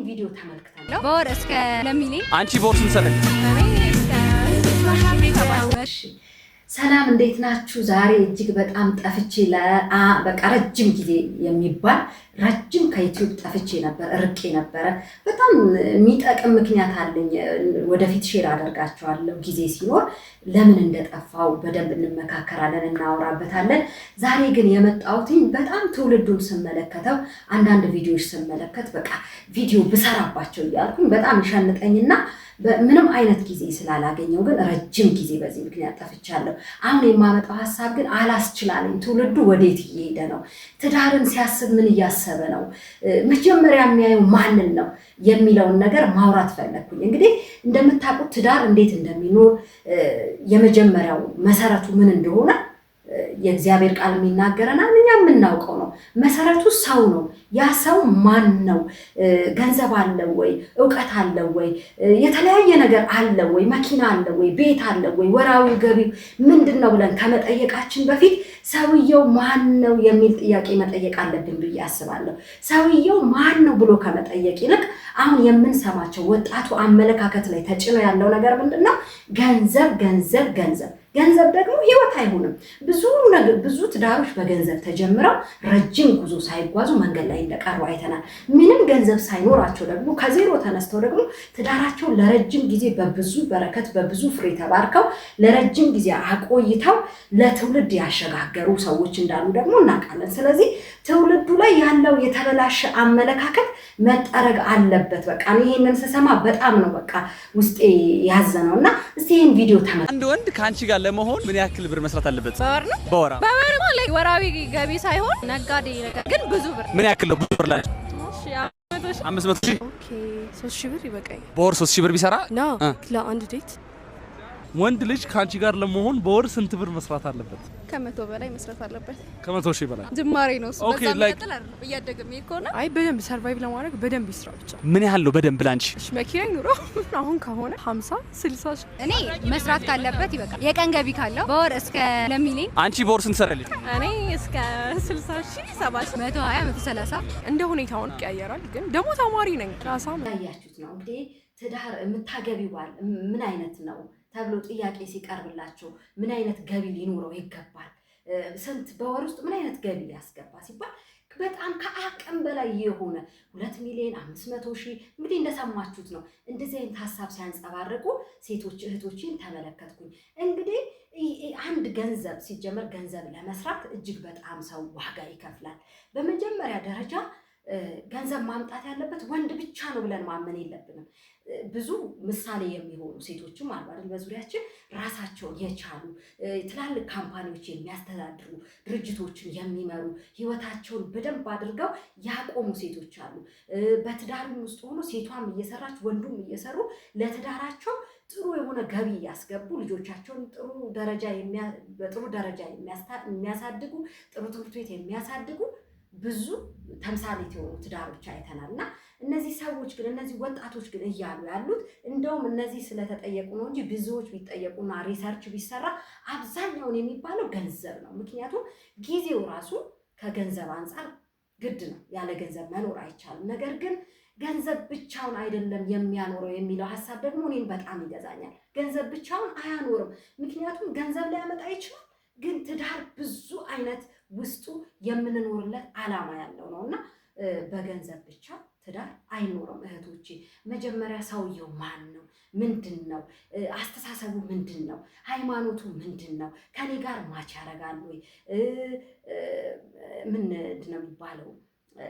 ቪዲዮ ተመልክተን በወር እስከ ለሚሊዮን። አንቺ በወር ስንት ሰራሽ? እሺ፣ ሰላም፣ እንዴት ናችሁ? ዛሬ እጅግ በጣም ጠፍቼ፣ በቃ ረጅም ጊዜ የሚባል ረጅም ከዩቲዩብ ጠፍቼ ነበር፣ ርቄ ነበረ። በጣም የሚጠቅም ምክንያት አለኝ። ወደፊት share አደርጋቸዋለሁ። ጊዜ ሲኖር ለምን እንደጠፋው በደንብ እንመካከራለን፣ እናወራበታለን። ዛሬ ግን የመጣሁትኝ በጣም ትውልዱን ስመለከተው፣ አንዳንድ ቪዲዮዎች ስመለከት በቃ ቪዲዮ ብሰራባቸው እያልኩኝ በጣም ይሸንጠኝና ምንም አይነት ጊዜ ስላላገኘው ግን ረጅም ጊዜ በዚህ ምክንያት ጠፍቻለሁ። አሁን የማመጣው ሀሳብ ግን አላስችላለኝ። ትውልዱ ወዴት እየሄደ ነው? ትዳርን ሲያስብ ምን እያሰበ ነው? መጀመሪያ የሚያየው ማንን ነው የሚለውን ነገር ማውራት ፈለግኩኝ። እንግዲህ እንደምታውቁት ትዳር እንዴት እንደሚኖር፣ የመጀመሪያው መሰረቱ ምን እንደሆነ የእግዚአብሔር ቃል የሚናገረናል፣ እኛ የምናውቀው ነው። መሰረቱ ሰው ነው። ያ ሰው ማን ነው? ገንዘብ አለው ወይ? እውቀት አለው ወይ? የተለያየ ነገር አለው ወይ? መኪና አለው ወይ? ቤት አለው ወይ? ወራዊ ገቢው ምንድን ነው ብለን ከመጠየቃችን በፊት ሰውየው ማን ነው የሚል ጥያቄ መጠየቅ አለብን ብዬ አስባለሁ። ሰውየው ማን ነው ብሎ ከመጠየቅ ይልቅ አሁን የምንሰማቸው ወጣቱ አመለካከት ላይ ተጭኖ ያለው ነገር ምንድን ነው? ገንዘብ፣ ገንዘብ፣ ገንዘብ። ገንዘብ ደግሞ ህይወት አይሆንም። ብዙ ብዙ ትዳሮች በገንዘብ ተጀምረው ረጅም ጉዞ ሳይጓዙ መንገድ ላይ እንደቀሩ አይተናል። ምንም ገንዘብ ሳይኖራቸው ደግሞ ከዜሮ ተነስተው ደግሞ ትዳራቸውን ለረጅም ጊዜ በብዙ በረከት በብዙ ፍሬ ተባርከው ለረጅም ጊዜ አቆይተው ለትውልድ ያሸጋገሩ ሰዎች እንዳሉ ደግሞ እናውቃለን። ስለዚህ ትውልዱ ላይ ያለው የተበላሸ አመለካከት መጠረግ አለበት። በቃ ይሄንን ስሰማ በጣም ነው በቃ ውስጤ ያዘነው እና እስቲ ይህን ቪዲዮ ተመ አንድ ወንድ ከአንቺ ጋር ለመሆን ምን ያክል ብር መስራት አለበት? በወር ነው? በወር። በወር ማለት ወራዊ ገቢ ሳይሆን ነጋዴ ነገር ግን ብዙ ብር። ምን ያክል ነው ብዙ ብር ላይ? እሺ፣ 500,000። 500,000። Okay፣ 3,000 ብር ይበቃኛል። በወር 3,000 ብር ቢሰራ ና ለአንድ date። ወንድ ልጅ ከአንቺ ጋር ለመሆን በወር ስንት ብር መስራት አለበት? ከ100 በላይ መስራት አለበት። ከ100,000 በላይ። ጅማሬ ነው እሱ። Okay, በዛ like- የሚቀጥል አይደለም። እያደገ የሚሄድ ከሆነ። አይ፣ በደንብ survive ለማድረግ በደንብ ይስራ ብቻ። ምን ያህል ነው በደንብ ላንቺ? እሺ፣ መኪና ይኑረው። አሁን ከሆነ 50 60 ሺህ። እኔ መስራት ካለበት ይበቃል። የቀን ገቢ ካለው በወር እስከ ለሚሊዮን። አንቺ በወር ስንት ሰራለሽ? እኔ እስከ 60 ሺህ፣ 70 ሺህ። 120፣ 130። እንደ ሁኔታውን ይቀያየራል። ግን ደግሞ ተማሪ ነኝ ራሳ ያያችሁት ነው እንግዲህ። ትዳር የምታገቢው ባል ምን አይነት ነው ተብሎ ጥያቄ ሲቀርብላቸው ምን አይነት ገቢ ሊኖረው ይገባል፣ ስንት በወር ውስጥ ምን አይነት ገቢ ሊያስገባ ሲባል በጣም ከአቅም በላይ የሆነ 2,500,000 እንግዲህ እንደሰማችሁት ነው። እንደዚህ አይነት ሀሳብ ሲያንጸባርቁ ሴቶች እህቶችን ተመለከትኩኝ። እንግዲህ አንድ ገንዘብ ሲጀመር ገንዘብ ለመስራት እጅግ በጣም ሰው ዋጋ ይከፍላል። በመጀመሪያ ደረጃ ገንዘብ ማምጣት ያለበት ወንድ ብቻ ነው ብለን ማመን የለብንም። ብዙ ምሳሌ የሚሆኑ ሴቶችም አሉ አይደል? በዙሪያችን ራሳቸውን የቻሉ፣ ትላልቅ company ዎች የሚያስተዳድሩ፣ ድርጅቶችን የሚመሩ፣ ህይወታቸውን በደንብ አድርገው ያቆሙ ሴቶች አሉ። በትዳርም ውስጥ ሆኖ ሴቷም እየሰራች ወንዱም እየሰሩ ለትዳራቸው ጥሩ የሆነ ገቢ እያስገቡ ልጆቻቸውን ጥሩ ደረጃ በጥሩ ደረጃ የሚያሳድጉ፣ ጥሩ ትምህርት ቤት የሚያሳድጉ ብዙ ተምሳሌት የሆኑ ትዳሮች አይተናል። እና እነዚህ ሰዎች ግን፣ እነዚህ ወጣቶች ግን እያሉ ያሉት እንደውም እነዚህ ስለተጠየቁ ነው እንጂ ብዙዎች ቢጠየቁና research ቢሰራ አብዛኛውን የሚባለው ገንዘብ ነው። ምክንያቱም ጊዜው ራሱ ከገንዘብ አንጻር ግድ ነው። ያለ ገንዘብ መኖር አይቻልም። ነገር ግን ገንዘብ ብቻውን አይደለም የሚያኖረው የሚለው ሀሳብ ደግሞ እኔን በጣም ይገዛኛል። ገንዘብ ብቻውን አያኖርም። ምክንያቱም ገንዘብ ሊያመጣ ይችላል፣ ግን ትዳር ብዙ አይነት ውስጡ የምንኖርለት ዓላማ ያለው ነው እና በገንዘብ ብቻ ትዳር አይኖርም። እህቶቼ፣ መጀመሪያ ሰውየው ማን ነው? ምንድን ነው? አስተሳሰቡ ምንድን ነው? ሃይማኖቱ ምንድን ነው? ከኔ ጋር match ያደርጋል ወይ? ምንድን ነው የሚባለው?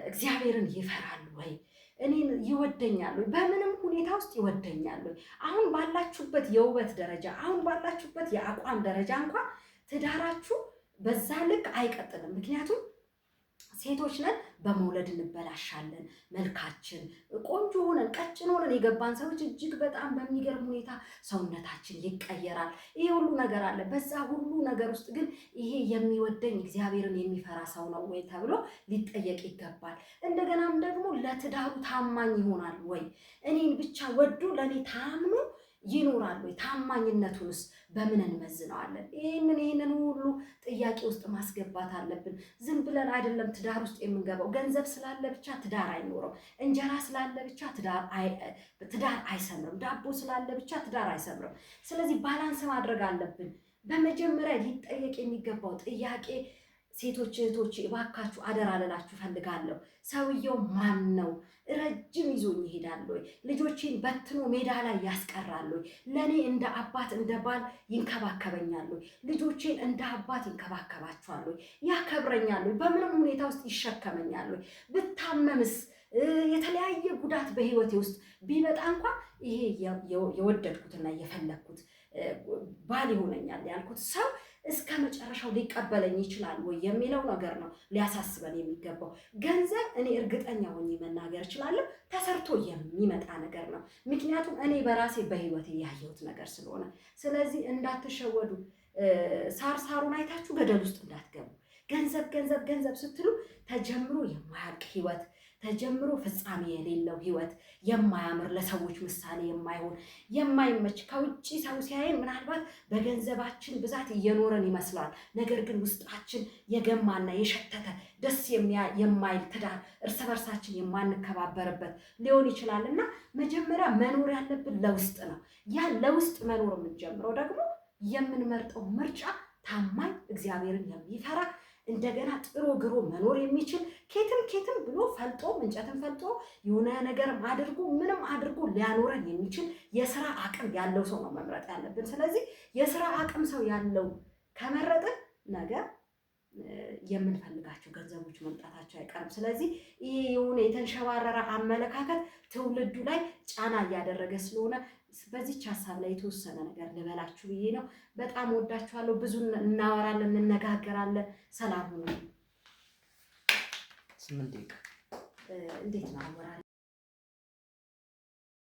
እግዚአብሔርን ይፈራል ወይ? እኔን ይወደኛል ወይ? በምንም ሁኔታ ውስጥ ይወደኛል ወይ? አሁን ባላችሁበት የውበት ደረጃ፣ አሁን ባላችሁበት የአቋም ደረጃ እንኳን ትዳራችሁ በዛ ልክ አይቀጥልም። ምክንያቱም ሴቶች ነን፣ በመውለድ እንበላሻለን። መልካችን ቆንጆ ሆነን ቀጭን ሆነን የገባን ሰዎች እጅግ በጣም በሚገርም ሁኔታ ሰውነታችን ይቀየራል። ይሄ ሁሉ ነገር አለ። በዛ ሁሉ ነገር ውስጥ ግን ይሄ የሚወደኝ እግዚአብሔርን የሚፈራ ሰው ነው ወይ ተብሎ ሊጠየቅ ይገባል። እንደገናም ደግሞ ለትዳሩ ታማኝ ይሆናል ወይ? እኔን ብቻ ወዶ ለእኔ ታምኖ ይኖራል ወይ? ታማኝነቱንስ በምን እንመዝነዋለን? ይህንን ሁሉ ጥያቄ ውስጥ ማስገባት አለብን። ዝም ብለን አይደለም ትዳር ውስጥ የምንገባው። ገንዘብ ስላለ ብቻ ትዳር አይኖርም። እንጀራ ስላለ ብቻ ትዳር አይሰምርም። ዳቦ ስላለ ብቻ ትዳር አይሰምርም። ስለዚህ balance ማድረግ አለብን። በመጀመሪያ ሊጠየቅ የሚገባው ጥያቄ ሴቶች እህቶች እባካችሁ አደራ ልላችሁ ፈልጋለሁ። ሰውየው ማን ነው? ረጅም ይዞኝ ይሄዳል ወይ? ልጆቼን በትኖ ሜዳ ላይ ያስቀራል ወይ? ለእኔ እንደ አባት እንደ ባል ይንከባከበኛል ወይ? ልጆቼን እንደ አባት ይንከባከባቸዋል ወይ? ያከብረኛል ወይ? በምንም ሁኔታ ውስጥ ይሸከመኛል ወይ? ብታመምስ የተለያየ ጉዳት በህይወቴ ውስጥ ቢመጣ እንኳን ይሄ የወደድኩትና የፈለግኩት ባል ይሆነኛል ያልኩት ሰው እስከ መጨረሻው ሊቀበለኝ ይችላል ወይ የሚለው ነገር ነው ሊያሳስበን የሚገባው። ገንዘብ እኔ እርግጠኛ ሆኜ መናገር እችላለሁ ተሰርቶ የሚመጣ ነገር ነው። ምክንያቱም እኔ በራሴ በህይወቴ ያየሁት ነገር ስለሆነ፣ ስለዚህ እንዳትሸወዱ። ሳር ሳሩን አይታችሁ ገደል ውስጥ እንዳትገቡ። ገንዘብ ገንዘብ ገንዘብ ስትሉ ተጀምሮ የማያልቅ ህይወት፣ ተጀምሮ ፍጻሜ የሌለው ህይወት፣ የማያምር፣ ለሰዎች ምሳሌ የማይሆን፣ የማይመች፣ ከውጭ ሰው ሲያየን ምናልባት በገንዘባችን ብዛት እየኖረን ይመስላል። ነገር ግን ውስጣችን የገማና የሸተተ ደስ የማይል ትዳር፣ እርስ በርሳችን የማንከባበርበት ሊሆን ይችላል። እና መጀመሪያ መኖር ያለብን ለውስጥ ነው። ያ ለውስጥ መኖር የምንጀምረው ደግሞ የምንመርጠው ምርጫ ታማኝ፣ እግዚአብሔርን የሚፈራ፣ እንደገና ጥሮ ግሮ መኖር የሚችል፣ ኬትም ኬትም ብሎ ፈልጦ እንጨትን ፈልጦ የሆነ ነገርም አድርጎ ምንም አድርጎ ሊያኖረን የሚችል የስራ አቅም ያለው ሰው ነው መምረጥ ያለብን። ስለዚህ የስራ አቅም ሰው ያለው ከመረጥን ነገ የምንፈልጋቸው ገንዘቦች መምጣታቸው አይቀርም። ስለዚህ ይሄ የሆነ የተንሸባረረ አመለካከት ትውልዱ ላይ ጫና እያደረገ ስለሆነ በዚች ሀሳብ ላይ የተወሰነ ነገር ልበላችሁ ብዬ ነው። በጣም ወዳችኋለሁ። ብዙ እናወራለን፣ እንነጋገራለን። ሰላም ሁኑ። 8 ደቂቃ። እንዴት ነው አወራል?